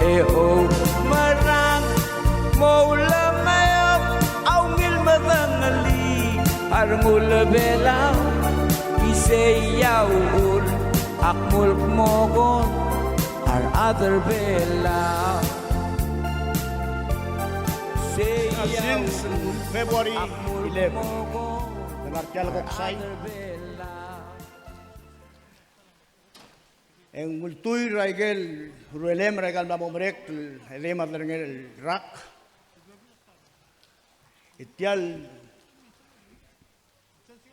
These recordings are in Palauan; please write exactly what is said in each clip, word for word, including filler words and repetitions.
E oumerang, mo ulemeob a ungil medengelii a rengul Belau, isei a uchul ak mul kmo kora rechad er Belau. Sei a uchul. Since February eleven, de ngar tia el koksai. E ng ultuil er a ikel urerem er a ikel mla mo merek el edei me a derenger el rak. E tia el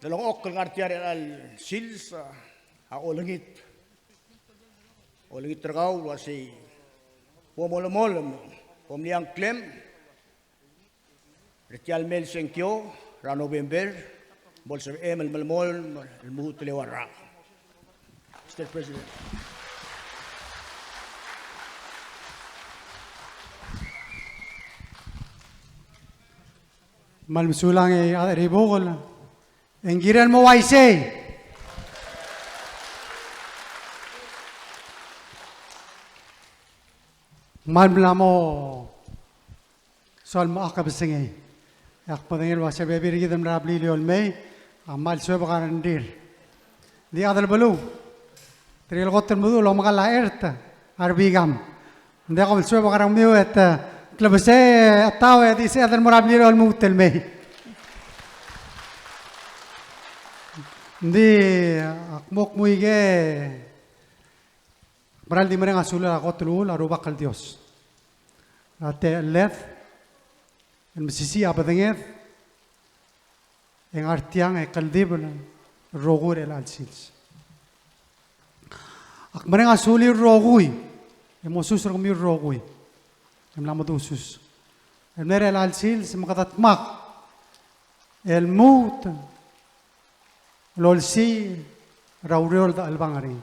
delengchokl el ngar tia er chelecha el sils a olengit. Olengit er kau el uasei bo molemolem, bo mle ngklem er tia el mei el sengkio er a November, bo lsebechem el melemolem el lmuut el eua el rak. Mister President. Me kmal mesulang e a Rechad er a Ibukel. E ng kirel mo uaisei. Kmal mla mo soal me ak kebesengei. E ak medengei el uasei a bebil er kid el mla er a Beliliou el mei a kmal suebek a rengrir. Di chad er a beluu, tirke el kot el meduch el omekall a chert a rebikam. Ng diak kom suebek a rengmiu e te klebesei e tau e di se chad el mo er a Beliliou el lmuut el mei. Ng di ak mo kmu ikei, mera el di mereng a sulel a kot el uchul a Rubak el Dios er a techelled el mesisiich a bedenged e ngar tiang e kldibel el rokui er chelecha el sils. Ak mereng a sulir el rokui, e mosus er kemiu el rokui, e mla medusus el mei er chelecha el sils me kede dmak el lmuut el olsiich er a ureor el dechelebangel er ngii.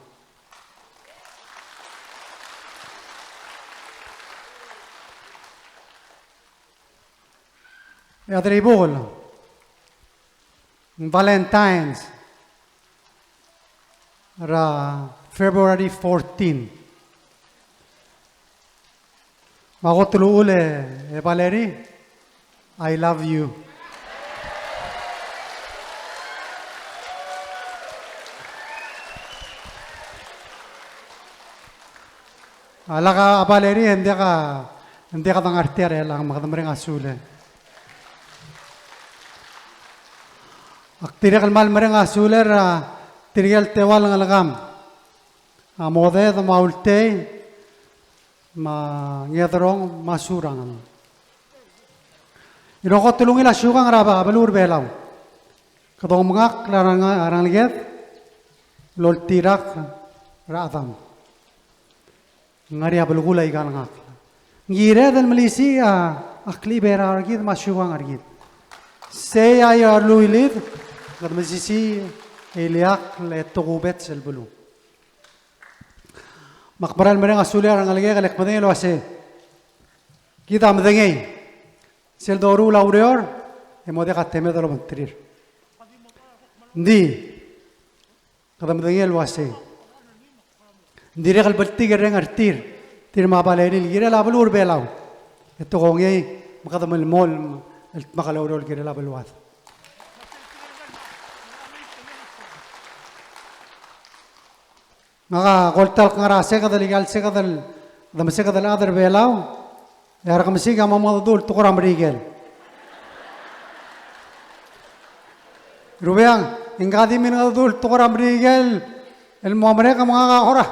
E a Dirraibukel, Valentine's er a February fourteen. Me a kot el uchul e Valerie, I love you. A lak a Valerie, e ng diak a, ng diak a dengar tiang er chelechang, me kede mereng a sulel. Ak dirrek el kmal mereng a sulel er tirke el teua el ngelekam, a Moded me a Ultei me a Ngederong me a Surangel. Ng di kot el ungil a siukang er a beluu er a Belau. Kede omengakl er a rengeleked el oltirakl er a chedam. Ng ngar er ngii a belkul aika el ngakl. Ng kired el melisiich a klechibeerau er kid me a siukang er kid. Sei a ioa rullid, kede mesisiich e ileakl e tokubets el beluu. Me ak meral mereng a sulir a rengelekek el kmedengei el uasei, kid a medengei sel doruul a ureor e mo diak a temed el obengterir. Ng di kede medengei el uasei, ng dirrek el bltikerreng er tir, tir me a Valerie el kirel a beluu er a Belau e te kongei me kede melemolem el dmak el oureor el kirel a beluad. Ngak a koltalk ngar er a seked el, ika el seked el, de meseked el chad er a Belau, e a rekemesik a mo mengedecheduch el tekoi er a Merikel. Rubeang, e ngka a di mengedecheduch el tekoi er a Merikel el mo merek, me ngak a kora,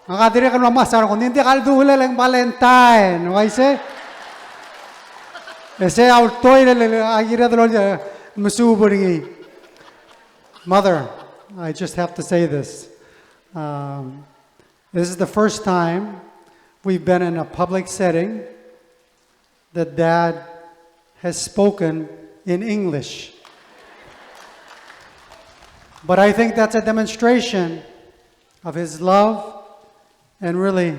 ngak a dirrek el mla mesa a rokui, ng di kal duulel e ng Valentine, uaisei? E sei a ultoil el, el, a kired el, e, mesuub er ngii. Mother, I just have to say this. Um, this is the first time we've been in a public setting that Dad has spoken in English. But I think that's a demonstration of his love and really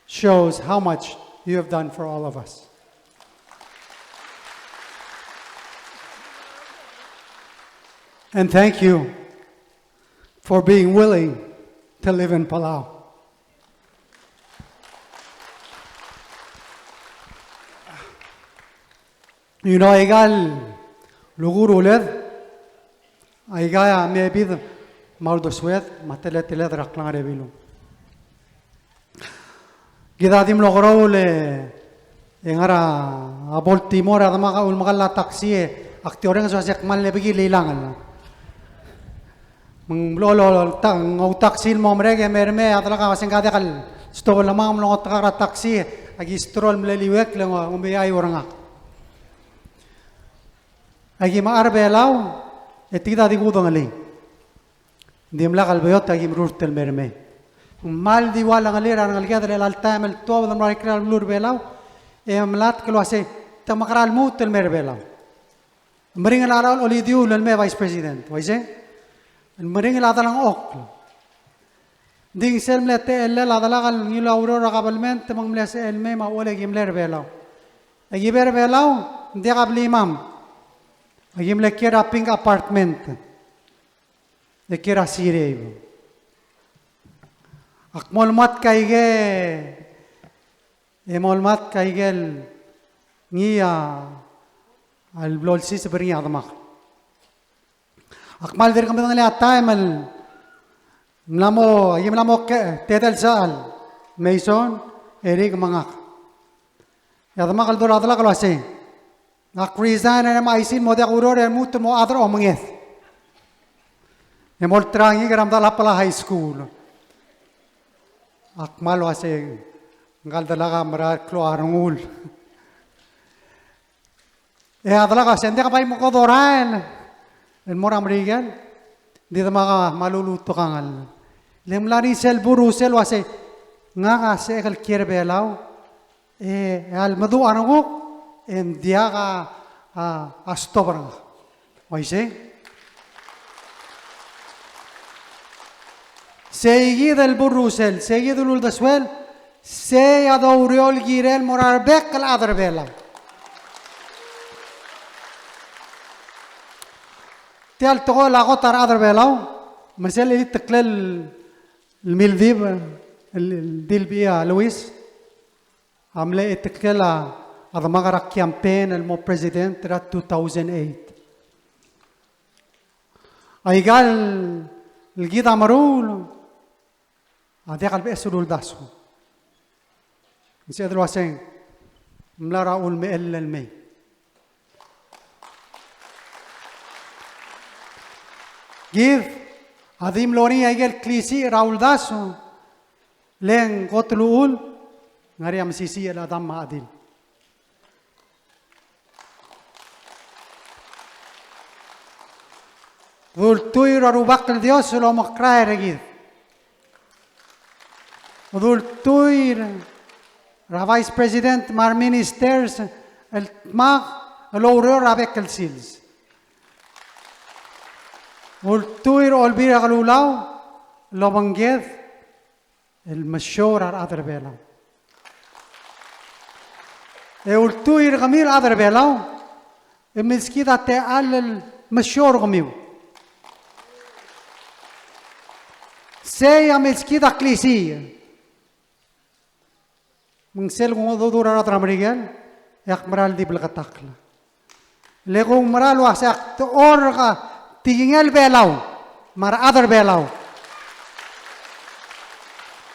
shows how much you have done for all of us. And thank you for being willing to live in Palau. You know, aika el lukuruled, aika a mebid me a uldesued me a teleteled er a klengar er a Belau. Kid a di mlo keroul e ngar er a Baltimore, a demak a ulemekall a taxi e ak di orrenges el uase ak kmal mle bekil el ilangel. Me ng mlo, lo, lo, ta-, ng outaxi el mo merek e mei er mei, a delak a uase ng diak el stop el lemang, mlo ngotekak er a taxi, aki stroll el mle liuekl e ng omei a iou er ngak. Aki mechar er a Belau, e tia kid a di kudengelii. Ng dimlak el beot aki merurt el mei er mei. Ng kmal di ua lengelir a rengeleked er chelecha el taem el tuobed el mlo er a ikrel a beluu er a Belau, e melatk el uase, te mekerang el lmuut el mei er a Belau. Meringel a rael el olidiul el mei Vice President, uaisei? Meringel a delengchokl. Ng di sel mle techellel a delak el ngiluu a ureor er a kabelment me ng mle sebechel el mei me a uchul e ki mle er a Belau. E ki mle er a Belau, ng diak a blimam. E ki mle kiei er a pink apartment. E kiei er a sirei. Ak mo lematk aike, e mo lematk aike el ngii a, a lebo lsiseb er ngii a demak. Ak kmal dirk medengelii a taem el mla mo, aki mla mo ke, tedei el sechal, Mason, Eric me ngak. E a demak a ledu er a delak el uase, ak resign e mei a Aisin, mo diak kuureor e lmuut el mo chad er a omenged. E mo olterau a ngikel er a medal a Palau High School. Ak kmal uase, ngka el delak a mera el klou a rengul. E a delak a uase, ng diak bai mo ko dorael el mo er a Merikel, ng di demak a kmal ulutekangel. Le ng mla er ngii sel burrusel el uase, ngak a sebechek el kiei er a Belau, e a lemeduch a renguk, e ng diak a, a, a stop er ngak. Uaisei? Seikid el burrusel, seikid el uldesuel, sei a doureor el kirel el mo er a rebek el chad er a Belau. Tia el tekoi el kot a rechad er a Belau, me sel cheliteklel el mildib, el, el dilbechii a Luis, a mle cheliteklel a demak er a campaign el mo president er a two thousand eight. Aika el kid a meruul a diak el beches el uldasu. Ng sebeched el uaseng, ng mla er a ulemechell el mei. Kid a di mlo er ngii aike el klisiich er a uldasu, le ng kot el uchul, ng ngar er ngii a mesisiich el chedam me a chedil. Dultuil er a Rubak el Dios el omekrael er kid. Dultuil er a Vice President me a re ministers el dmak el oureor er a bek el sils. Ultuil er a Olbiil er a Kelulau el obengked el mesiou er a rechad er a Belau. E ultuil er kemiu el chad er a Belau, e milskid a techall el mesiou er kemiu. Sei a milskid a klisiich. Me ng sel kungedecheduch er a rechad er a Merikel, e ak mera el di bleketakl. Le kuk mera el uase ak dechor er a tekingel Belau me a rechad er a Belau.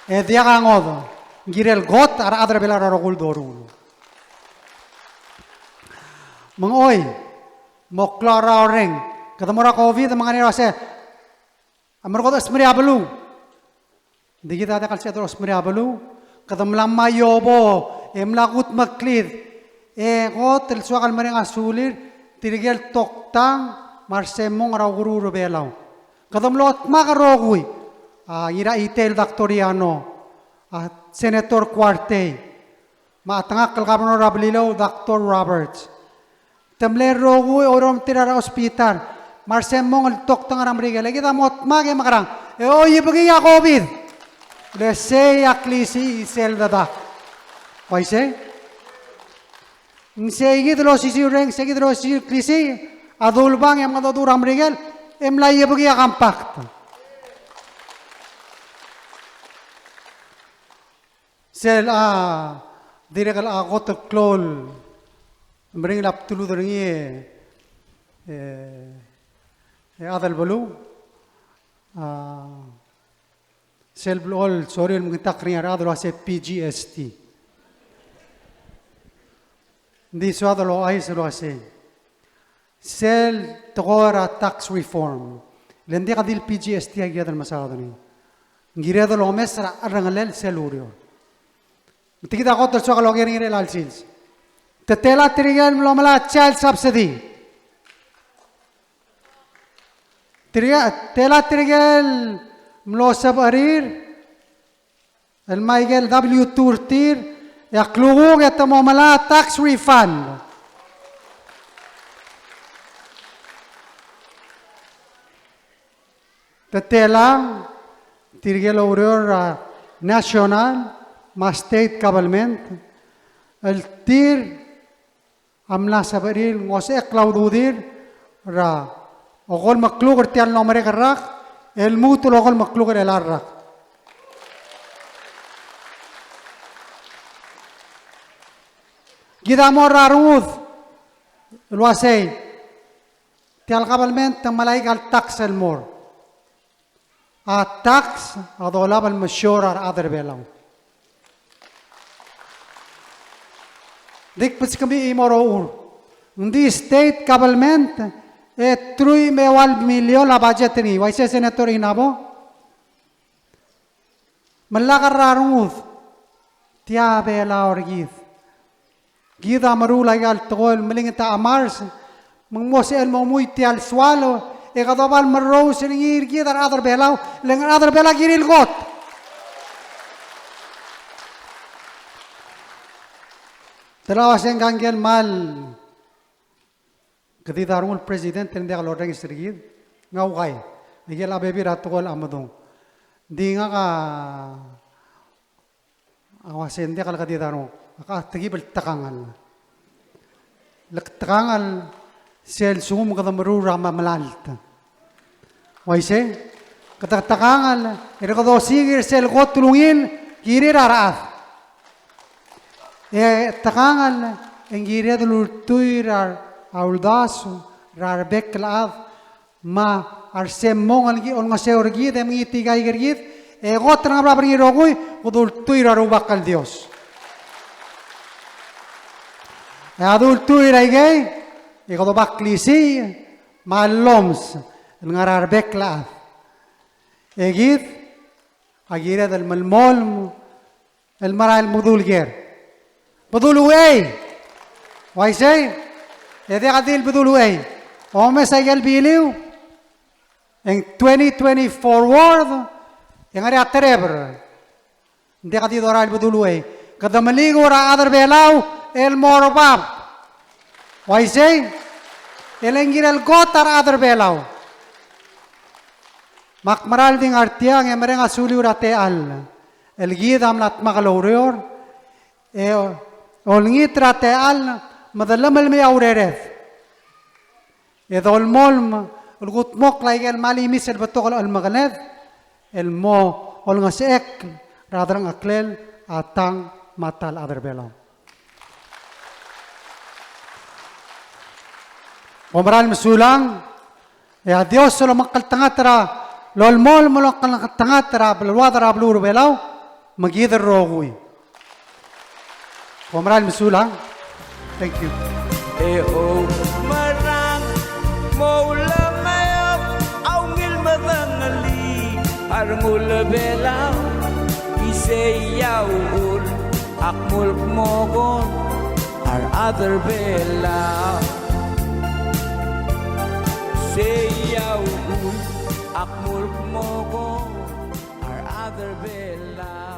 E diak a ngodech, ng kirel kot a rechad er a Belau er a rokui el doruul. Me ng choi, mo klou a rrau el reng, kede mo er a COVID me ng ngar er ngii a uase, a merekong e smerii a beluu. Ng di kid a diak el sebeched el smerii a beluu. Kede mla mei a iobo, e mla kudmeklid. E kot el soak el mereng a sulir tirke el toktang me a resemong er a ukeruul er a Belau. Kede mlo dmak el rokui. A Ngiraitei el Doctor Yano, a Senator Kuartei, me a chetengakl el Governor er a Beliliou, Doctor Roberts. Te mle rokui el oureor er tir er a hospital me a resemong el toktang er a Merikel. E kid a mo dmak e mekerang, e oibekii a COVID. Le sei a klisiich sel dedak. Uaisei? Ng seikid el osisiu el reng, seikid el osisiu el klisiich a dulbang e mengedecheduch er a Merikel, e mla oibekii a compact. Sel a dirrek el kot el klou el Meringel a bdelud er ngii e, e, e chad el beluu, a, sel blechoel sorir el mengkar er ngii a rechad el uasei P G S T. Ng di soad el ouchais el uasei, sel tekoi er a tax reform, le ng diak di le P G S T a kired el mesaod er ngii. Ng kired el omes er a cherrengelel sel ureor. Me tia kid a kot el soak el oker er ngii er chelecha el sils. Te tela tirke el mlo melai a child subsidy? Tirke, tela tirke el mlo sebechir el mei aike el W two er tir, e a klukuk e te mo melai a tax refund? Te tela tirke el oureor er a national me a state government el tir a mla sebechir el ngosechekl a ududir er a okolmekluk er tia el mlo merek el rak, el lmuut el okolmekluk er chelecha el rak. Kid a mo er a rengud el uasei, tia el government a melai aika el tax el mo er a tax a dolab el mesiou er a rechad er Belau. Dik betskemiu el mo er a uchul. Ng di state government e truich me a eua el miliol a budget er ngii. Uaisei, Senator Inabo? Me lak er a rengud, tia Belau er kid. Kid a meruul aika el tekoi el melingit a chemars, me ng mo sebechel el mo mui tia el soal, e kede oba el merous er ngii er kid a rechad er Belau, le ng rechad er Belau a kirir el kot. Te la uasei ngka ngike el kmal kedid a rengul president e ng diak lorrenges er kid, ng uai. Aike el bebil er a tekoi el medung. Ng di ngak a A uasei ng diak el kedid a renguk, ak a tekib el tekangel. Le tekangel sel sekum kede meruul er a memelalt. Uaisei, kede tekangel, e kede osiik er sel kot el ungil, kirir a rechad. E tekangel, e ng kired el ultuil er a uldasu, er a rebek el chad, me a resemmong el ki olengeseu er kid e mengitii aika er kid, e kot er a Ngerbab er ngii el rokui, kede ultuil er a Rubak el Dios. E a dultuil er aikei, e kede oba klisiich me a llomes el ngar er a rebek el chad. E kid a kired el melemolem el merael el bedul ker. Bedul uchei. Uaisei, e diak di el bedul uchei. Omes aike el biliu, e ng twenty twenty forward, e ng ngar er ngii a tereber. Ng diak di dorael el bedul uchei. Kede meliukeoch er a chad er Belau el mo er bab. Uaisei, e le ng kirel kot a rechad er Belau. Me ak mera el di ngar tiang e mereng a suliu er a techall el kid a mla dmak el oureor, e olengit er a techall me de lemelemii a urered. E dolemolem el kudmokl aike el malimis el betok el chelemekeled el mo olengesechekl er a delengcheklel a tang me a ta el chad er Belau. Kom mera el mesulang, e a Dios a lomekngeltengat er a, lolemolem el omekngeltengat er a beluad er a beluu er a Belau, me kid el rokui. Kom mera el mesulang. Thank you. E oumerang, mo ulemeob a ungil medengelii a rengul Belau, isei a uchul ak mulk mo kot a rechad er Belau. Sei a uchul ak mulk mo kot a rechad er Belau.